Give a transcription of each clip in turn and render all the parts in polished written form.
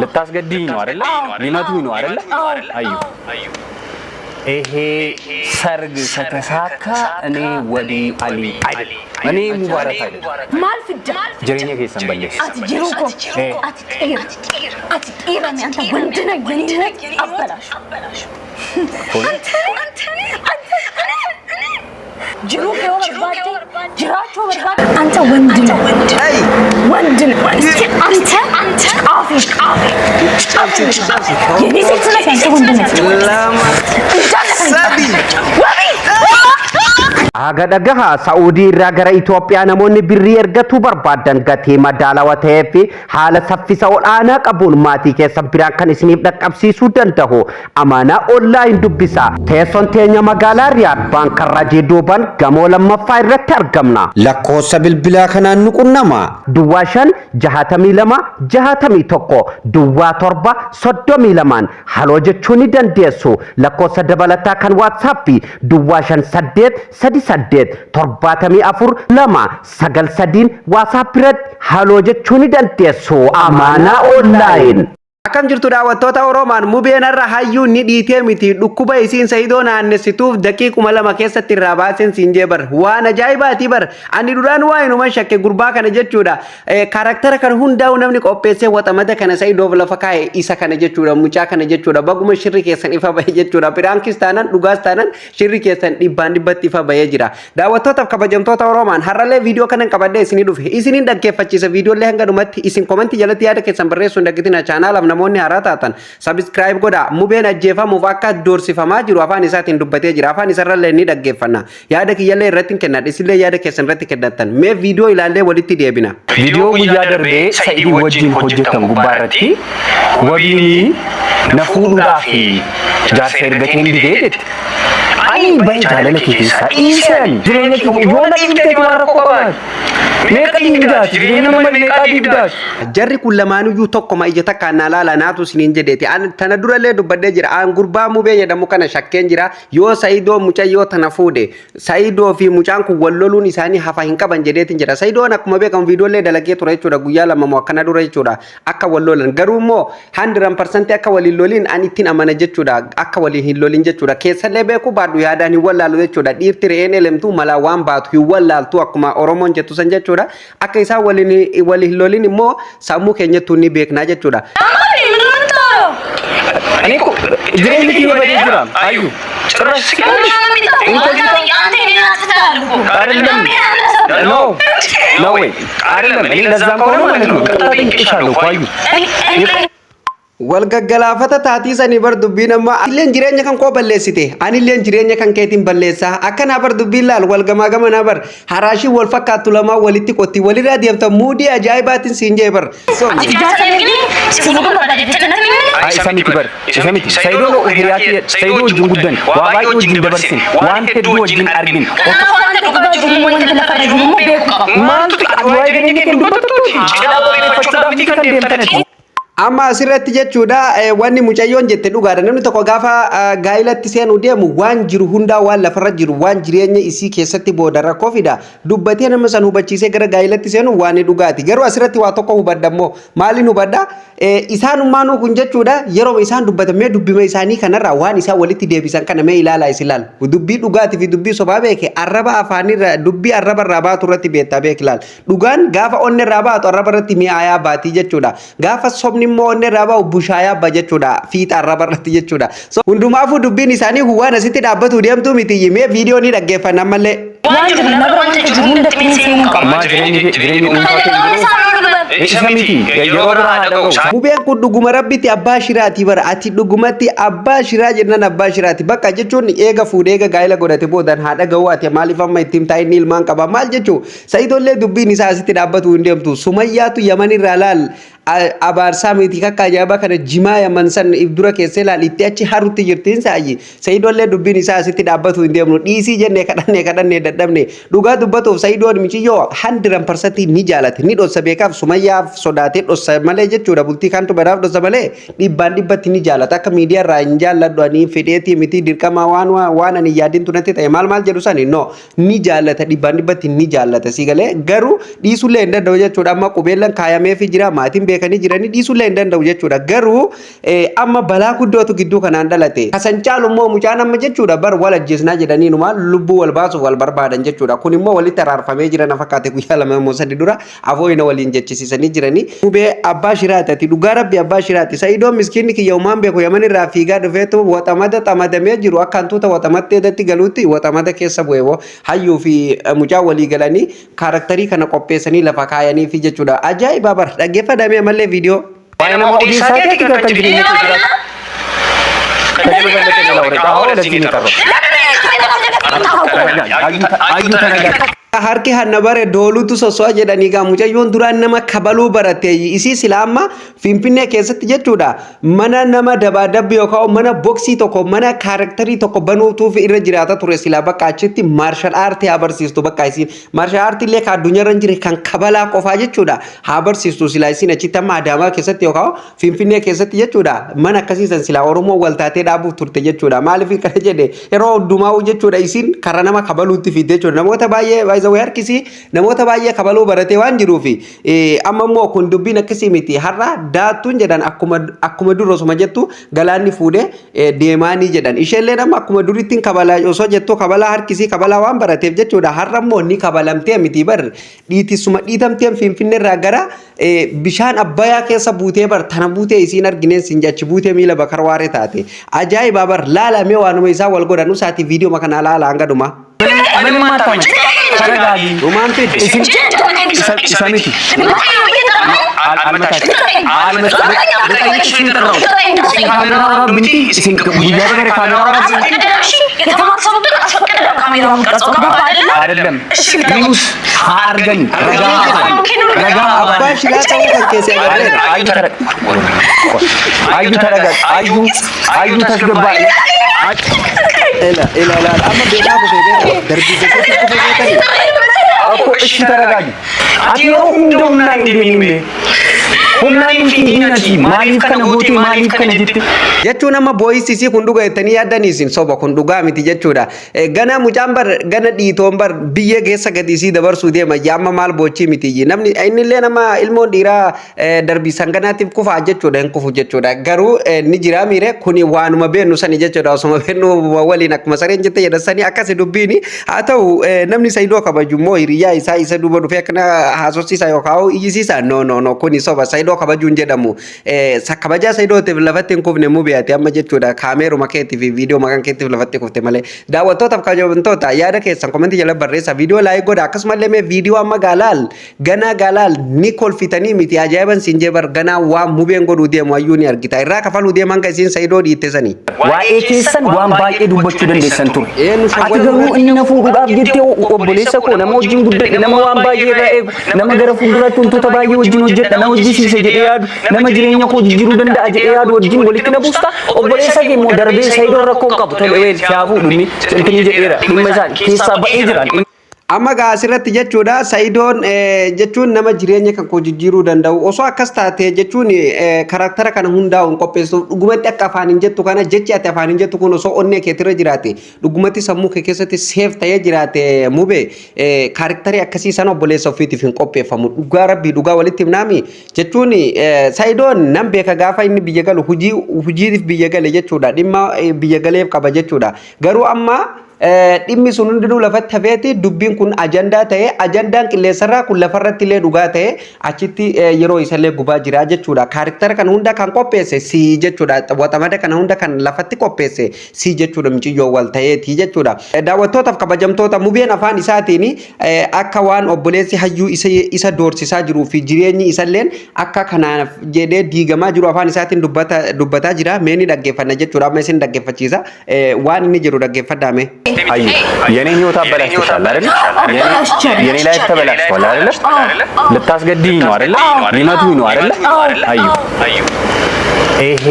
ልታስገድኝ ነው አይደለ? ሊመቱኝ ነው አይደለ? አዩ፣ ይሄ ሰርግ ከተሳካ እኔ ወዲ አሊ አይደለም፣ እኔ ሙባረክ አይደለም። Maal fidda? Jireenya keessan balleessa. Ati jiruu koo, ati dhiira, ati dhiira ነህ አንተ፣ ወንድ ነህ። የኔን ህይወት አበላሽ። አንተ አንተ jiruu kee barbaadde jiraachuu barbaadde አንተ ወንድ ነህ፣ ወንድ ነህ። እስኪ አንተ አንተ ጫፌ ጫፌ የኔ ሴት ነህ አንተ፣ ወንድ ነህ እንዳለ ወቢ። Haga dhagaha, Sa'uudii irraa gara Itoophiyaa namoonni birrii ergatuu barbaadan gatii madaalawaa ta'ee fi haala saffisa ol'aanaa qabuun maatii keessan biraan kan isiniif dhaqqabsiisuu danda'u Amaanaa Online dubbisa. Teessoon teenya magaalaa Riyaad, Baankarraa duuban, gamoo lammaffaa irratti argamna. Lakkoofsa bilbilaa kanaan nu qunnama. 05 62 61 07 32 haloo jechuu ni dandeessu. Lakkoofsa dabalataa kan WhatsAppii 05 8 3 8 74 2 9 3 WhatsApp irratti haloo jechuu ni dandeessu. Amaanaa Online. Akkam jirtu daawwattoota Oromaan? Mubeen irra hayyuu ni dhiitee miti, dhukkuba isiin Sayidoo naannessituuf daqiiquma 2 keessatti irraa baaseen siin jee bar. Waan ajaa'ibaati bar. Ani duraan waa inuman shakke gurbaa kana jechuudha. Character kana hundaa'u namni qopheessee waxamada kana Sayidoof lafa kaa'e isa kana jechuudha, mucaa kana jechuudha. Baguma shirri keessan ifa bahe jechuudha. Prankis taanan, dhugaas taanan, shirri keessan dhibbaan dhibbatti ifa bahee jira. Daawwattootaaf kabajamtoota Oromaan, har'allee viidiyoo kanan qabadhee isinii dhufe, isiniin dhaggeeffachiisa. Viidiyoolee hanga dhumatti isin commentii jalatti yaada keessan barreessuu hin dagatina. Channelaaf namoonni haaraa taatan subscribe godhaa. Mubeen ajjeefamuuf akka doorsifamaa jiru afaan isaatiin dubbatee jira. Afaan isarrallee ni dhaggeeffanna. Yaada kiyyallee irratti hin kennadha, isillee yaada keessan irratti kennattan. Mee viidiyoo ilaallee walitti deebina. Viidiyoo guyyaa darbee Sa'idii wajjin hojjetan gubbaa irratti wabiin na fuudhuudhaaf jaarsa ergateen didee jette. Ani bahe jaalala kee keessaa dhiisee jireenya kee yoo na dhiiftee waan rakkoo qabaatu. Meeqa diigdaati, jireenya nama meeqaa diigdaati? Jarri kun lamaanuyyuu tokkoma, ija takkaan naa laala naatu isiniin jedheeti. An tana durallee dubbadhee jira. An gurbaa Mubee jedhamu kana shakkeen jira. Yoo Sayidoo mucayyoo tana fuudhe, Sayidoo fi mucaan kun wal loluun isaanii hafa hin qaban jedheetin jira. Sayidoon akkuma beekamu viidiyoolee dalagee ture jechuudha, guyyaa 2 moo akkana dura jechuudha, akka wal lolan. Garuu immoo 100% akka waliin loliin an ittiin amana jechuudha. Akka waliin hin lolin jechuudha. Keessallee beekuu baadhu, yaadaan hin wallaalu jechuudha. Dhiirti re'een elemtuu malaa waan baatu hin wallaaltu akkuma Oromoon jettu san jechuudha. Akka isaan waliin waliin hin lolin immoo sammuu keenyattuu ni beeknaa jechuudha. እኔ እኮ jireenyi kiyya badee jira. አዩ ጭራሽ አይደለም፣ no, no way፣ አይደለም። እኔ ለዛም ከሆነ ማለት ነው ቅጣት ጠይቄሻለሁ እኮ አዩ። Wal gaggalaafata taatii sanii bar dubbiin amma illeen jireenya kan koo balleessite, anilleen jireenya kan keetiin balleessaa akkanaa bar dubbiin. Laal, wal gamaa gamanaa bar haraashii wal fakkaattu lamaa walitti qotti walirraa deemta. Muudii ajaa'ibaatiin siin jee bar. Ay, isa miti bar, isa miti. Sayidoon hiriyaa kiyya, Sayidoo wajjin guddan, waa baay'ee wajjin dabarsin, waan hedduu wajjin argin. Maaltu ati waa'ee jireenya kee dubbattuuti? Cidhaa qopheeffachuudhaaf miti kan deemtan ati. Amma asirratti jechuudha, wanni mucayyoon jette dhugaadha. Namni tokko gaafa gaa'ilatti seenuu deemu waan jiru hundaa, waan lafarra jiru, waan jireenya isii keessatti booda rakkoo fida, dubbatee nama san hubachiisee gara gaa'ilatti seenu waan dhugaati. Garuu asirratti waa tokko hubadha immoo, maaliin hubadha? Isaanummaanuu kun jechuudha, yeroo isaan dubbatan, mee dubbima isaanii kanarraa waan isaan walitti deebisan kana mee ilaalaa isin ilaal. Dubbii dhugaatii fi dubbii sobaa beeke arraba afaanirra, dubbii arraba irraa baatu irratti beektaa beek ilaal. Dhugaan gaafa onni irraa baatu arraba irratti mi'aayaa baatii jechuudha. Gaafa sobni immoo onni irraa bahu bushaayaa abba jechuudha. Fiixa arraba irratti jechuudha. So, hundumaafuu dubbiin isaanii waan asitti dhaabbatu deemtuu miti. Mee viidiyoo ni dhaggeeffanna ammallee. Waan jiru nabra, wanta jiru hundatti ni seenuu qaba. Ammaa jireenyi dhuunfaa keenya isa miti, yeroo biraa haa dhaga'u. Mubeen kun dhuguma rabbitti abbaa shiraati bara. Ati dhugumatti abbaa shiraa jennaan abbaa shiraati. Bakka jechuun eega fuudhee, eega gaa'ela godhate boodaan haa dhaga'u. Ati maaliif amma ittiin taa'e? Inni ilmaan qaba, maal jechuu? Sa'iidollee dubbiin isaa asitti dhaabbatu hin deemtu. Sumayyaatu Yaman irraa laal abaarsaa miti kakka ajaa'ibaa kana jimaa Yaman san dura keessee laal itti achi harutti jirtiin saayyi. Sa'iidollee dubbiin isaa asitti dhaabbatu hin deemnu. Dhiisii jennee kadhannee kadhannee dadhabne. Dhugaa dubbatuuf Sa'iidoon miciyyoo 100% ni jaalate, ni dhoossa beekaaf. Sumayyaa Sumayyaaf sodaatee dhossa malee jechuudha. Bultii kantu badaaf dhossa malee dhibbaan dhibbatti ni jaalata. Akka miidiyaa irraa hin jaalladhu ani fedheetii miti, dirqama waan waan ani yaadin tunatti ta'e maal maal jedhu sani, no, ni jaallata, dhibbaan dhibbatti ni jaallata si galee. Garuu dhiisuullee hin danda'u jechuudha. Amma qubeellan kaayameefii jira, maatiin beekanii jiranii, dhiisuullee hin danda'u jechuudha. Garuu amma balaa guddootu gidduu kanaan dhalate. Kasan caalu immoo mucaan amma jechuudha bar wal ajjeesnaa jedhanii numa lubbuu wal baasuuf wal barbaadan jechuudha. Kun immoo walitti araarfamee jira na fakkaate, guyyaa 2 moo 3 dura afooyina waliin jechisiisanii jiranii. Mubee abbaa shiraati, ati dhugaa rabbi abbaa shiraati. Sa'idoon miskiinni kiyya umaan beeku Yaman irraa fiigaa dhufeetu waxamada xamadamee jiru, akka hantuuta waxamatteedatti galuutti waxamada keessa bu'e. Woo hayyuu fi mucaa walii galanii character kana qopheessanii lafa kaayanii fi jechuudha. Ajaa'iba bar, dhaggeeffadhamee ammallee viidiyoo. Waa'ee nama odeessaa ta'eeti kan jireenya kee jiraatu. ከዚህ በበለጠ ሌላ ወሬ አሁን ለዚህ ነው የጠራሁት። አዩ ተረጋጊ። Harki hanna bare dooluutu sosso'a jedhanii gaa. Mucayyoon duraan nama kabaluu barate isii sila amma Finfinnee keessatti jechuudha mana nama dabaadabbi yookaan mana boksii tokko, mana character tokko banuutuuf irra jiraata ture. Silaa bakka achitti martial art haa barsiistu. Bakka isiin martial art illee kan addunyaarra hin jirre kan kabalaa qofaa jechuudha haa barsiistu. Silaa isiin achitti amma Adaamaa keessatti yookaan Finfinnee keessatti jechuudha mana akkasiisan silaa Oromoo waltaatee dhaabuuf turte jechuudha. Maaliif kana jedhe? Yeroo hundumaa'u jechuudha isiin karaa nama kabaluutti fidde jechuudha. Namoota baay'ee baay'ee harkisii namoota baay'ee kabaluu baratee waan jiruufi amma immoo kun dubbiin akkasii miti. Har'a daattuun jedhan akkuma dur osuma jettu galaanni fuudhee deemaanii jedhan. Isheellee nama akkuma durittiin kabalaa osoo jettu kabalaa harkisii kabalaa waan barateef jechuudha har'a immoo ni kabalamtee miti bar, dhiitisuma dhiitamteen Finfinneerraa gara bishaan Abbayyaa keessa buutee bar, tana buutee isiin argineen siin achi buutee miila bakar waaree taate. Ajaa'ibaa bar, laalamee waanuma isaa wal godhan usaatii viidiyoo kana laala hanga dhuma. ምንም አታመጭ። ተረጋጊ። Dhumaan fide. Isin isa miti. አልመታችም። ልጠይቅሽ ነው የጠራሁት። Isin kaameraa waraabdu miti? Isin guyyaa gara kaameraa waraabdu አይደለም? Nus haa argani. Ragaa haa ragaa Abbaa shilaa ta'uu kan keessee agarreera. አዩ ተረጋጊ። አዩ ተረጋጊ። አዩ አዩ ታስገባ። Ila ila ilaala, amma beekaa kufee beekaa darbii keessatti kufee beekanii. እኮ እሺ ተረጋጊ። Ati yeroo hunda humnaan hin deemin, humnaan hin fiigin. Ati maaliif kana goote? Maaliif kana jette? Jechuun amma boo'isisii kun dhuga jettanii yaaddanii, isin soba, kun dhugaa miti jechuudha. Gana mucaan bar gana dhiitoon bar biyya keessa gadi isii dabarsuu deema. Amma maal boochii miti? Namni innillee nama ilmoon dhiiraa darbii sanganaatiif kufaa jechuudha, hin kufu jechuudha. Garuu ni jira miire kuni waanuma beennu sani jechuudha. Osuma beennu waliin akkuma sareen jette jedhan sani akkasi dubbiini. Haa ta'u, namni Saayidoo kabaju immoo hiriyaa isaa isa duuba dhufee akkana haasofsiisa yookaan iyyisiisa, no, no, no, kuni soba, Saayidoo kabajuun jedhamu. Kabajaa Saayidootiif lafatti hin kufne mubiyaati amma jechuudha. Kaameeruma keetii fi viidiyoo maqaan keetiif lafatti kufte malee. Daawwattootaaf kabajamtoota, yaada keessan comment jala barreessa, viidiyoo like godha. Akkasumallee mee viidiyoo amma gaalaal ganaa gaalaal ni kolfitanii miti, ajaa'iban siin jee bar. Ganaa waan mubeen godhuu deemu hayyuu ni argita, irraa kafaluu deeman hanga isiin Saayidoo dhiitte sanii. Waa'ee keessan waan baay'ee dubbachuu dandeessan ture. Eenyu Ati garuu inni na fuudhuudhaaf jettee obboleessa koo, nama wajjin guddadhe, nama waan baay'ee irraa eegu, nama gara fuulduraatti wantoota baay'ee wajjin hojjedha, na hojjisiise jedhee yaadu, nama jireenya koo jijjiiruu danda'a jedhee yaadu wajjin walitti na buusta. Obboleessa kee immoo darbee Sayidoon rakkoo hin qabu, tole weel siyaa fuudhu, inni intini jedheera, dhimma isaa keessaa ba'ee jira. Amma gaa asirratti jechuudha Sayidoon jechuun nama jireenya kan koo jijjiiruu danda'u osoo akkas taate jechuun character kana hundaa'uun qopheessuuf, dhugumatti akka afaan hin jettu kana, jechi ati afaan hin jettu kun osoo onnee keetirra jiraate, dhugumatti sammuu kee keessatti seef ta'ee jiraate, mube character akkasii sana obboleessa ofiitiif hin qopheeffamu. Dhugaa rabbii, dhugaa walitti himnaami jechuun Sayidoon nan beeka, gaafa inni biyya galu hojii hojiitiif biyya gale jechuudha, dhimma biyya galeef qaba jechuudha. Garuu amma dhimmi sun hundinuu lafatti hafeeti dubbiin kun ajandaa ta'e, ajandaan qilleensarraa kun lafarratti illee dhugaa ta'e achitti yeroo isallee gubaa jira jechuudha. Character kana hunda kan qopheesse si jechuudha. Waxamada kana hunda kan lafatti qopheesse si jechuudha, muciyyoo wal ta'eeti jechuudha. Daawwattootaaf kabajamtoota, mubeen afaan isaatiin akka waan obboleessi hayyuu isa doorsisaa jiruu fi jireenyi isalleen akka kanaaf jedhee diigamaa jiru afaan isaatiin dubbataa jira. Mee ni dhaggeeffanna jechuudha. Amma isin dhaggeeffachiisa. Waan inni jedhu dhaggeeffadhaa mee. አዩ የኔን ህይወት አበላሽተሻል አይደል? የኔ life ተበላሽቷል አይደል? ልታስገድኝ ነው አይደል? ሊመቱኝ ነው አይደል? አዩ ይሄ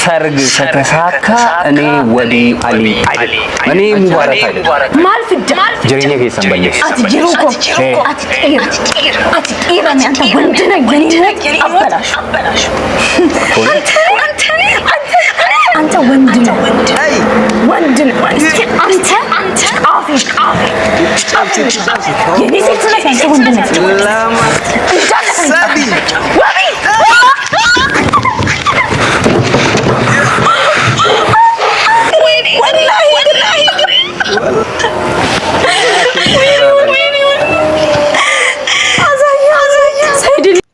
ሰርግ ከተሳካ እኔ ወዲ አሊ አይደለም፣ እኔ ሙባረክ አይደለም። Maal fidda? Jireenya keessan balleessa. Ati jiruu koo, ati dhiira, ati dhiira mi anta ወንድ ነህ፣ የኔን ህይወት አበላሽ። አንተ አንተ ወንድ ነህ፣ ወንድ ነህ። እስኪ አንተ ጫፌ Cabsitu cabsitu. የኔ ሴት ነህ፣ አንተ ወንድ ነህ። Lama. እንዳለ Sadi. ወቢ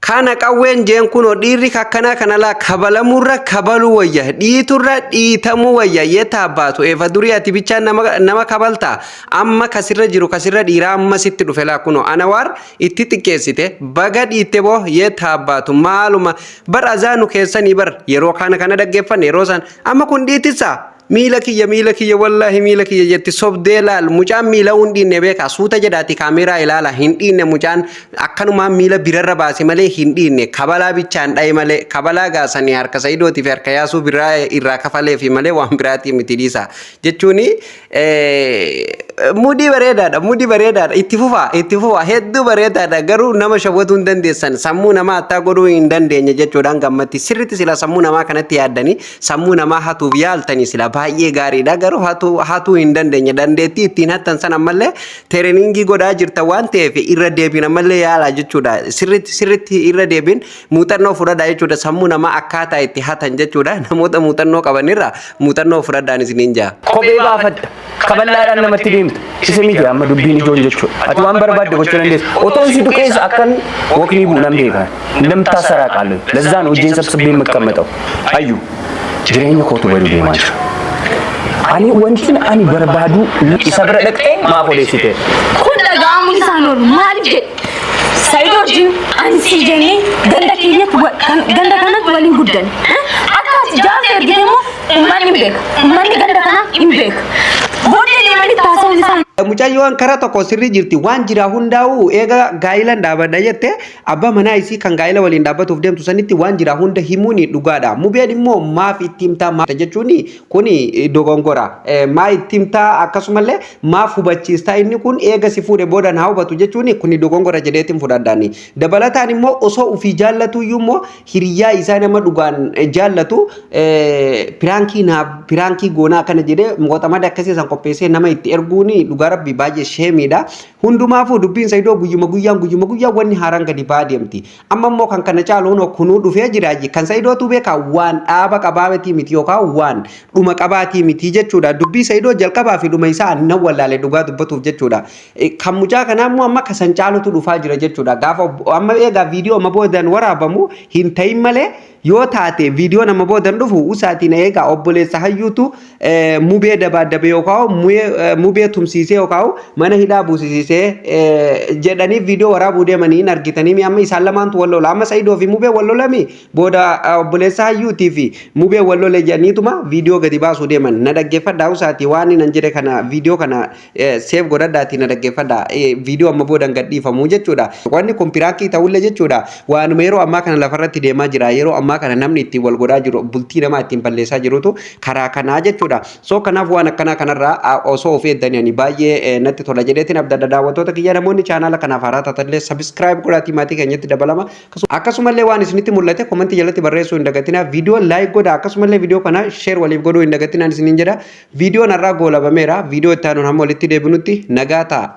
Kana qawween jeen kunoo dhiirri akkanaa kana laa kabalamurra kabaluu wayya, dhiiturra dhiitamuu wayya. Yeeta abbaatu eefa durii ati bichaan nama kabaltaa, amma kasirra jiru kasirra dhiiraa amma sitti dhufe. Laa kunoo anawaar itti xiqqeessite, baga dhiitte boo. Yeeta abbaatu maaluma bar azaanu keessanii bar yeroo kana kana dhaggeeffanne yeroo san amma kun dhiitissa miila kiyya, miila kiyya, wallaahi miila kiyya jetti sobdee. Laal, mucaan miila hin dhiinne beeka. Suuta jedhaati kaameeraa ilaala, hin dhiinne mucaan. Akkanumaan miila birarra baase malee hin dhiinne. Kabalaa bichaan dhaye malee, kabalaa gaasanii harka Sayidootii fi harka Yaasuu biraa irraa kafalee fi malee waan biraatii miti. Dhiisa jechuuni mudii bareedaadha, mudii bareedaadha. Itti fufaa, itti fufaa, hedduu bareedaadha. Garuu nama shawwatuu hin dandeessan, sammuu namaa attaa godhuu hin dandeenye jechuudhaan gammatti sirriitti. Sila sammuu namaa kanatti yaaddanii sammuu namaa hatuuf yaaltanii sila baay'ee gaariidha. Garuu hatuu hin dandeenye. Dandeettii ittiin hattan san ammallee training godhaa jirta waan ta'eef irra deebiin ammallee yaalaa jechuudha. Sirriitti sirriitti irra deebiin muuxannoo fudhadhaa jechuudha. Sammuu namaa akkaataa itti hatan jechuudha. Namoota muuxannoo qabanirra muuxannoo fudhadhaan isiniin jaa. Kophee baafadha. Kaballaadhaan namatti deemta. Isa miti amma dubbiin ijoon jechuudha. Ati waan barbaadde gochuu dandeessa. Otoon si tuqees akkan woknii bu'u nan beeka. እንደምታሰራ አውቃለሁ። ለዛ ነው እጄን ሰብስቤ የምቀመጠው። አዩ jireenya kootu baduu deemaa jira. Ani wantin ani barbaadu isa bira dhaqxee maaf odeessite? Kun dhaga'amuun isaan oolu maaliif jedhe? Saayidoo wajjin ani sii jennee ganda keenyatti ganda kanatti waliin guddanne. Akka ati jaarsa ergite immoo uummanni hin beeku. Uummanni ganda kanaa hin beeku. Booddee deemanii taasisuun isaan Mucayyoon karaa tokko sirrii jirti. Waan jira hundaa'u eega gaa'ilan dhaabadha jette, abbaa manaa isii kan gaa'ila waliin dhaabbatuuf deemtu sanitti waan jira hunda himuun dhugaadha. Mubeen immoo maaf itti himtaa maaf jechuun kuni dogongora. Maa itti himtaa, akkasumallee maaf hubachiistaa? Inni kun eega si fuudhe booda naa hubatu jechuun kuni dogongora jedheetiin fudhadhaani. Dabalataan immoo osoo ofii jaallatu iyyuu immoo hiriyaa isaa nama dhugaan jaallatu prank naaf prank goonaa akkana jedhee qoxamada akkasii san qopheessee nama itti erguun dhugaa rabbi baay'ee sheemiidha. Hundumaafuu dubbiin Saidoo guyyuma guyyaan guyyuma guyyaan wanni haaraan gadi ba'aa deemti. Amma immoo kan kana caalu kunuu dhufee jira. Kan Saidootu beeka, waan dhaaba qabaatii miti yookaan waan dhuma qabaatii miti jechuudha. Dubbii Saidoo jalqabaa fi dhuma isaa nan wallaale dhugaa dubbatuuf jechuudha. Kan mucaa kanaa immoo amma kasan caalutu dhufaa jira jechuudha. Gaafa amma eegaa viidiyoo amma boodan waraabamu hin ta'in malee, yoo taate viidiyoo nama boodan dhufu usaatiin eegaa obboleessa hayyuutu mubee dabaaddabe yookaan mubee tumsiisee yookaan mana hidhaa buusisiisee jedhanii viidiyoo waraabuu deemanii hin argitanii. Amma isaan lamaantu wal lola. Amma Saidoo fi mubee wal lolami, booda obboleessa hayyuutii fi mubee wal lole jedhaniituma viidiyoo gadi baasuu deeman. Na dhaggeeffadhaa usaatii, waan nan jedhe kana viidiyoo kana save godhadhaatii na dhaggeeffadhaa, viidiyoo amma boodan gadhiifamuu jechuudha. Wanni kun prank ta'ullee jechuudha, waanuma yeroo ammaa kana lafarratti deemaa jira. Yeroo ammaa kana namni ittiin wal godhaa jiru, bultii namaa ittiin balleessaa jirutu karaa kanaa jechuudha. So kanaaf waan akkanaa kanarraa osoo of eegganii ani baay'ee natti tola jedheetiin abdadda. Daawwattoota kiyya, namoonni chaanaala kanaaf haaraa taatanillee subscribe godhaatii maatii keenyatti dabalama. Akkasumallee waan isinitti mul'ate comment jalatti barreessuu hin dagatinaa. Viidiyoo like godha, akkasumallee viidiyoo kana share waliif godhuu hin dagatinaa isiniin jedha. Viidiyoon har'aa goolabameera. Viidiyoo itti aanuun hamma walitti deebinutti nagaa ta'a.